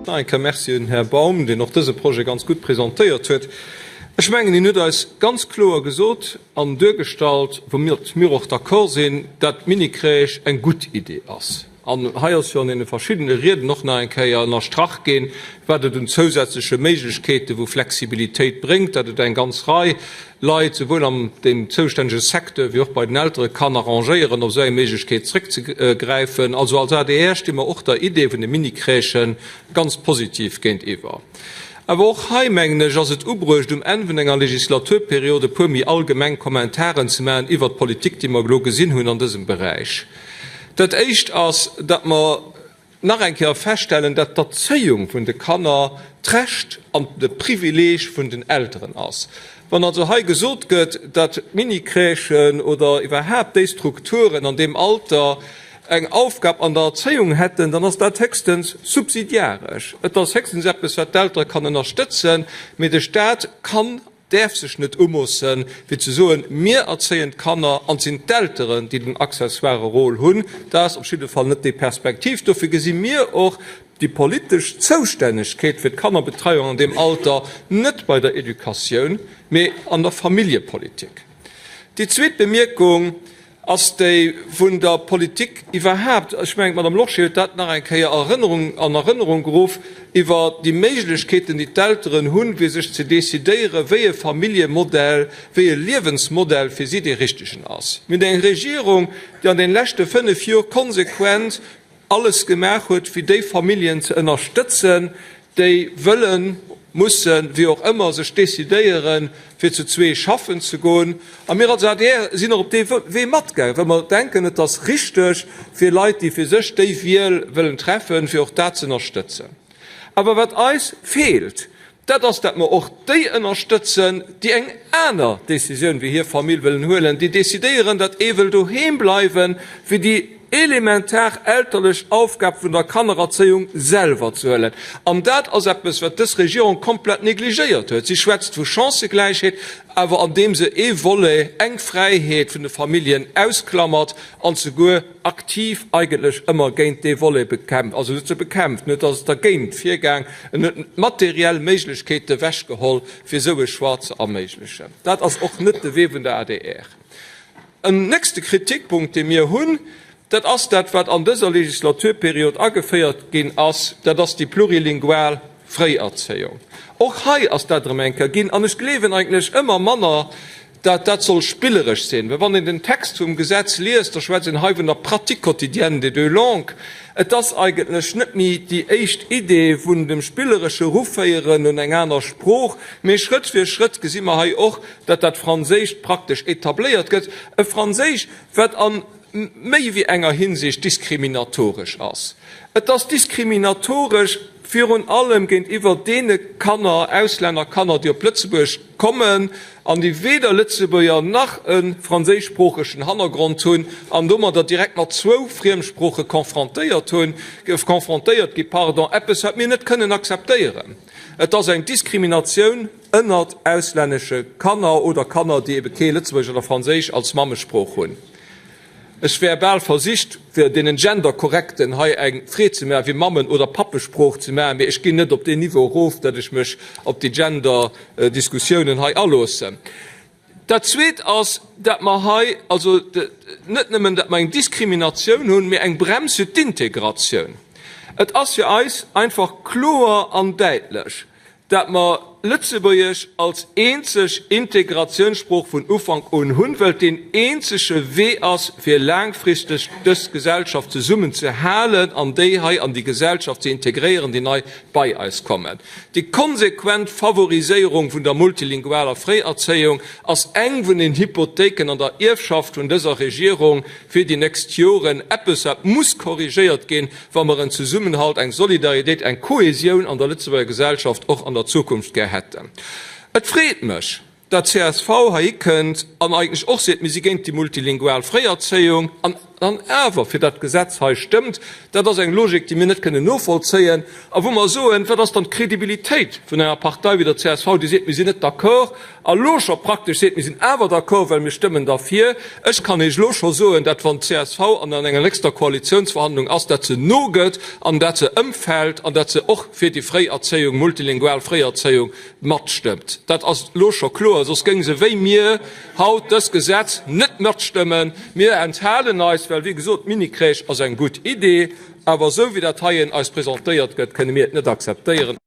Nach eng Kéier Merci un den Här Baum, deen och dëse Projet ganz gutt presentéiert huet. Ech mengen, hien huet eis ganz kloer gesot an duergestallt, woumat mir och d'accord sinn, dat d'Minicrèche eng gutt Idee ass. An hei ass jo an deene verschiddene Rieden och nach eng Kéier ënnerstrach ginn, wat et un zousätzleche Méiglechkeete vu Flexibilitéit bréngt, dat et eng ganz Rei Leit, souwuel an deem zoustännege Secteur wéi och bei den Eltere kann arrangéieren, op esou eng Méiglechkeet zréckzegräifen. Also als adr sti mer och der Idee vun de Minicrèchen ganz positiv géintiwwer. Awer och hei, mengen ech, ass et ubruecht, um Enn vun enger Legislaturperiod e puer méi allgemeng Kommentaren ze maachen iwwert d'Politik, déi mer elo gesinn hunn an dësem Beräich. Dat Éischt ass, datt mer nach eng Kéier feststellen, datt d'Erzéiung vun de Kanner d'Recht an de Privileeg vun den Elteren ass. Wann also hei gesot gëtt, datt d'Minicrèchen oder iwwerhaapt déi Strukturen an deem Alter eng Aufgab an der Erzéiung hätten, dann ass dat héchstens subsidiaresch. Et ass héchstens eppes, wat d'Eltere kann ënnerstëtzen, mee de Stat kann däerf sech net umoossen, fir ze soen, mir erzéien d'Kanner an et sinn d'Elteren, déi den accessoire Rôle hunn. Dat ass op jidde Fall net déi Perspektiv. Dofir gesi mir och déi politesch Zoustännegkeet fir d'Kannerbetreiung an deem Alter net bei der Educatioun, mee an der Familljepolitik. Déi zweet Bemierkung, Ass déi vun der Politik iwwerhaapt, ech mengen, d'Madame Lorsché huet dat nach eng Kéier Erënnerung, an Erënnerung geruff, iwwer déi Méiglechkeeten, déi d'Elteren hunn, fir sech ze decidéieren, wéi e Familljemodell, wéi e Liewensmodell fir si dee richtegen ass. Mir hunn eng Regierung, déi an deene leschte fënnf Jor konsequent alles gemaach huet, fir déi Familljen ze ënnerstëtzen, déi wëllen, mussen, wéi och ëmmer, sech decidéieren, fir zu zwee schaffen ze goen. A mir als adr sinn och op dee Wee matgaangen, well mer denken, et ass richteg fir Leit, déi fir sech déi Wiel wëllen treffen, fir och dat ze ënnerstëtzen. Awer wat eis feelt, Dat ass, dat mer och déi ënnerstëtzen, déi eng aner Décisioun wéi hir Famill wëllen huelen, déi décidéieren, datt ee wëll doheem bleiwen, fir déi elementar elterlech Aufgab vun der Kannererzéiung selwer ze huelen. An dat ass eppes, wat dës Regierung komplett négligéiert huet. Si schwätzt vu Chancëgläichheet, awer andeem se ee Volet, eng Fräiheet vun de Familljen ausklammert an souguer, aktiv eigentlech ëmmer géint dee Volet bekämpft, also net se bekämpft, en huet ass dergéint virgaang, en huet materiell Méiglechkeete wechgeholl, fir esou e Choix ze erméiglechen. Dat ass och net de Wee vun der adr. En nächste Kritikpunkt, dee mir hunn, dat ass dat, wat an dëser Legislaturperiod ageféiert ginn ass, dat ass déi plurilingual Fréierzéiung. Och hei ass dat erëm eng Kéier ginn, an ech gleewen eigentlech ëmmer manner, dat dat soll spilleresch sinn, well wann een den Text vum Gesetz liest, da schwätzt een hei vun der Pratique quotidienne des deux langues. Et ass eigentlech net méi déi éischt Idee vun dem spilleresche Eruféieren un eng aner Sprooch, mee Schrëtt fir Schrëtt gesi mer hei och, dat dat Franséischt praktesch etabléiert gëtt, e Franséisch, wat a méi wéi enger Hinsicht diskriminatoresch ass. Et ass diskriminatoresch virun allem géintiwwer deene Kanner, Auslännerkanner, déi op Lëtzebuerg kommen an déi weder Lëtzebuerger nach e franséischsproochegen Hannergrond hunn an domadder direkt mat zwou Friemsprooche confrontéiert hunn, confrontéiert gi, pardon, eppes wat mir net kënnen akzeptéieren. Et ass eng Diskriminatioun ënnert auslännesche Kanner oder Kanner, déi ebe kee Lëtzebuergesch oder Franséisch als Mammesprooch hunn. Ech wär bal versicht, fir deenen Genderkorrekten hei eng Freed ze maachen, fir Mammen oder Pappesprooch ze maachen, mee ech ginn net op deen Niveau erof, datt ech mech op déi Genderdiskussiounen hei aloossen. Dat Zweet ass, datt mer hei also net nëmmen, datt mer eng Diskriminatioun hunn, mee eng Brems fir d'Integratioun. Et ass fir eis einfach kloer an däitlech, dat mer Lëtzebuergesch als eenzeg Integratiounssprooch vun Ufank un hunn, well et deen eenzege Wee ass, fir laangfristeg dës Gesellschaft zesummen ze halen an déi hei an déi Gesellschaft ze integréieren, déi nei bei eis kommen. Déi konsequent Favoriséierung vun der multilingualer Fréierzéiung ass eng vun den Hypothéiken an der Ierfschaft vun dëser Regierung fir déi nächst Joren, eppes wat muss korrigéiert ginn, wa mer en Zesummenhalt, eng Solidaritéit, eng Kohesioun an der Lëtzebuerger Gesellschaft och an der Zukunft gär hätten. Et freet mech, dat csv heihi kënnt an eigentlech och seet, mir si géint déi multilingual Fréierzéiung an. dann awer fir dat Gesetz hei stëmmt. Dat ass eng Logik, déi mir net kënnen novollzéien a wou mer soen, Wat ass dann d'Credibilitéit vun enger Partei wéi der csv, déi seet, mir sinn net d'accord, a lo scho praktesch seet, mir sinn awer d'accord, well mir stëmmen derfir. Ech kann Iech elo scho soen, dat wann d'CSV an enger nächster Koalitionsverhandlung ass, dat se nogëtt an dat se ëmfält an dat se och fir déi Fréierzéiung, multilingual Fréierzéiung matstëmmt. Dat ass elo scho kloer, soss géing se wéi mir haut dës Gesetz net matstëmmen. Mir enthalen eis, well wéi gesot, d'Mini-Crèche ass eng gutt Idee, awer esou wéi dat heien eis presentéiert gëtt, kënne mir et net akzeptéieren.